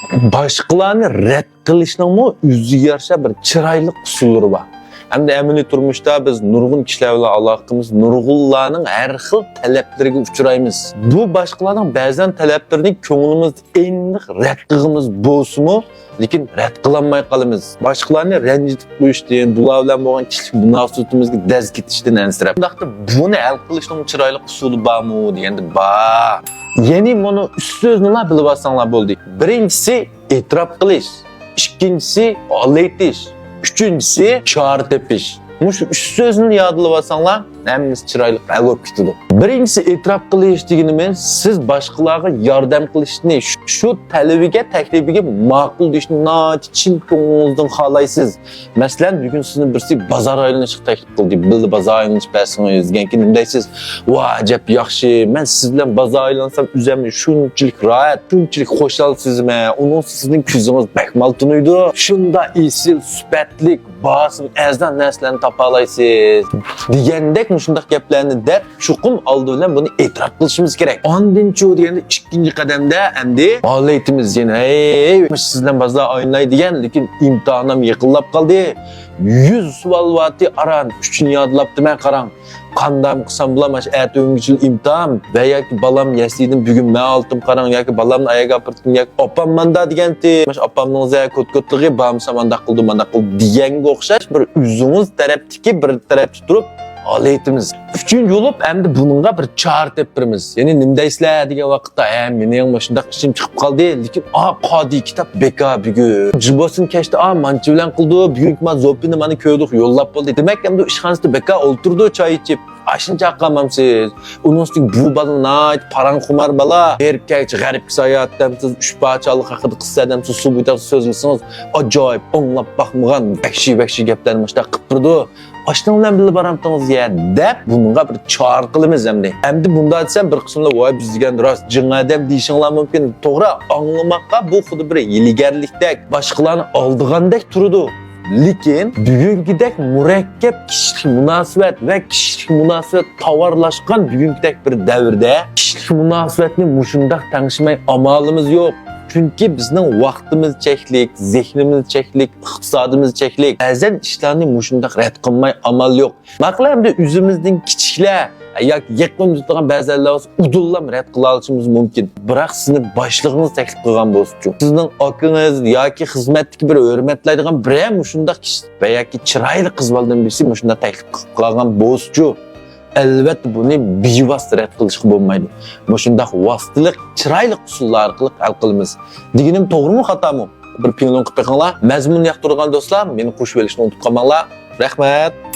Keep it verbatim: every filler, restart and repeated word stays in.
باشقىلارنى رەت قىلىشنىڭمۇ ئۆزىگە يارىشا بىر چىرايلىق ئۇسۇللىرى بار. ھەمدە ئەمەلىي تۇرمۇشتا بىز نۇرغۇن كىشىلەر بىلەن ئالاقىمىز، نۇرغۇنلارنىڭ ھەر خىل تەلەپلىرىگە ئۇچرايمىز. بۇ باشقىلارنىڭ بەزەن تەلەپلىرىنى كۆڭلىمىزدە ئېنىق رەت قىلغىمىز بولسىمۇ، لېكىن رەت قىلالماي قالىمىز. باشقىلارنى رەنجىتىپ قويۇشتىن، بۇلار بىلەن بولغان كىشىلىك مۇناسىۋىتىمىزگە دەز كېتىشتىن ئەنسىرەپ. شۇنداقتا بۇنى ھەل قىلىشنىڭ چىرايلىق ئۇسۇلى بارمۇ دېگەندە بار. يەنى مۇنۇ ئۈچ سۆزنىلا بىلىۋالساڭلار بولدى. بىرىنچىسى ئېتىراپ قىلىش، ئىككىنچىسى ھال ئېيتىش، ئۈچىنچىسى چارە تېپىش. مۇشۇ ئۈچ سۆزنى يادلىۋالساڭلار، ھەممىسى چىرايلىق ھەل بولۇپ كېتىدۇ. بىرىنچىسى ئېتىراپ قىلىش دېگىنىمىز، سىز باشقىلارغا ياردەم قىلىشنى، شۇ، شۇ تەلىپىگە، تەكلىپىگە ماقۇل دېيىشنى ناھايىتى چىن كۆڭلىڭىزدىن خالايسىز. مەسىلەن، بۈگۈن سىزنى بىرسى بازار ئايلىنىشقا تەكلىپ قىلدى. بىللە بازار ئايلىنىش بەرسىڭىز دېگەنكىن نېمە دەيسىز؟ ۋاھ، ئەجەب ياخشى. مەن سىز بىلەن بازار ئايلانسام ئۆزۈمنى شۇنچىلىك راھەت، شۇنچىلىك خۇشال سېزىمەن. ئۇنىڭ سىزنىڭ كۆزىڭىز بەك مال تونۇيدۇ. شۇنداق ئېسىل، سۈپەتلىك، باھاسى ئەرزان نەرسىلەرنى تاپالايسىز دېگەندەك مۇشۇنداق گەپلەرنى دەپ، چوقۇم ئالدى بىلەن بۇنى ئېتىراپ قىلىشىمىز كېرەك. ئاندىنچۇ دېگەندە ئىككىنچى قەدەمدە ئەمدى ھال ئېيتىمىز يەنە، ھەي، سىز بىلەن بازار ئايلىناي دېگەن، لېكىن ئىمتىھانىم يېقىنلاپ قالدى. يۈز سوئال بارتى ئاران، ئۈچىنى يادلاپتىمەن قاراڭ. قانداق قىلسام بولام، مانا ئەتە ئۆگۈنگۈچىلىك ئىمتىھان ۋە ياكى بالام يەسلىدىن بۈگۈن مەن ئالتىم قاراڭ ياكى بالامنى ئاياگە ئاپىرىپتىم ياكى ئاپام ماندا دېگەنتى، مانا ئاپامنىڭ زە كوت-كوتلۇقى بارمىسا مانداق قىلدى، مانداق قىلدى دېگەنگە ئوخشاش بىر ئۆزىڭىز تەرەپتىكى بىر تەرەپتە تۇرۇپ ھال ئېيتىمىز. ئۈچىنچى بولۇپ ئەمدى بۇنىڭغا بىر چارە تېپىپ بېرىمىز. يەنى نېمە دەيسىلەر دېگەن ۋاقىتتا، ھە، مېنىڭ مۇشۇنداق ئىشىم چىقىپ قالدى، لېكىن ئا قادىي كىتاب بىكار بۈگۈن. جىبوسىن كەچتە ئا مانچە بىلەن قىلدى، بۈگۈنكى ما زوپىنى مانا كۆردۇق، يوللاپ بولدى. دېمەك ئەمدى ئىشخانىسىدا بىكار ئولتۇرىدۇ، چاي ئىچىپ. ئاشۇنچە قالمامسىز؟ ئۇنىڭ ئۈستىگە بۇ بالا ناھايىتى پاراڭخۇمار بالا. بېرىپ كەلگۈچە غەربكە ساياھەت دەمسىز، ئۈچ پارچە ھاللىق ھەققىدە قىسسە دەمسىز، سۇ بويىدا سۆزلىسىڭىز، ئاجايىپ ئاڭلاپ باقمىغان ۋەھشىي-ۋەھشىي گەپلەرنى مۇشۇنداق قىلىپ بېرىدۇ. ئاشۇنىڭ بىلەن بىللە بارامتىڭىز يە دەپ بۇنىڭغا بىر چارە قىلىمىز ئەمدى. ئەمدى بۇنداق دېسەم بىر قىسىملار ۋاي بىز دېگەن راست جىڭ ئادەم دېيىشىڭلار مۇمكىن. توغرا، ئاڭلىماققا بۇ خۇددى بىر ھىيلىگەرلىكتەك، باشقىلارنى ئالدىغاندەك تۇرىدۇ. لېكىن بۈگۈنكىدەك مۇرەككەپ كىشىلىك مۇناسىۋەت ۋە كىشىلىك مۇناسىۋەت تاۋارلاشقان بۈگۈنكىدەك بىر دەۋردە كىشىلىك مۇناسىۋەتنى مۇشۇنداق تەڭشىمەي ئامالىمىز يوق. چۈنكى بىزنىڭ ۋاقتىمىز چەكلىك، زېھنىمىز چەكلىك، ئىقتىسادىمىز چەكلىك. بەزەن ئىشلارنى مۇشۇنداق رەت قىلماي ئامال يوق. ماقۇل ئەمدى ئۆزىمىزدىن كىچىكلەر ياكى يېقىن تۇتىدىغان بەزەنلەر بولسا ئۇدۇللام رەت قىلالىشىمىز مۇمكىن. بىراق سىزنى باشلىقىڭىز تەكلىپ قىلغان بولسىچۇ؟ سىزنىڭ ئاكىڭىز ياكى خىزمەتتىكى بىر ھۆرمەتلەيدىغان بىرەر مۇشۇنداق كىشى ۋە ياكى چىرايلىق قىز بالىدىن بىرسى مۇشۇنداق تەكلىپ قىلىپ قالغان بولسىچۇ؟ ئەلۋەتتە بۇنى بىۋاسىتە رەت قىلىشقا بولمايدۇ. مۇشۇنداق ۋاسىتىلىق، چىرايلىق ئۇسۇللار ئارقىلىق ھەل قىلىمىز. دېگىنىم توغرىمۇ، خاتامۇ؟ بىر پىڭلۇڭ قىلىپ بېقىڭلار. مەزمۇن ياقتۇرغان دوستلار، مېنى قوشۇۋېلىشنى ئۇنتۇپ قالماڭلار. رەھمەت.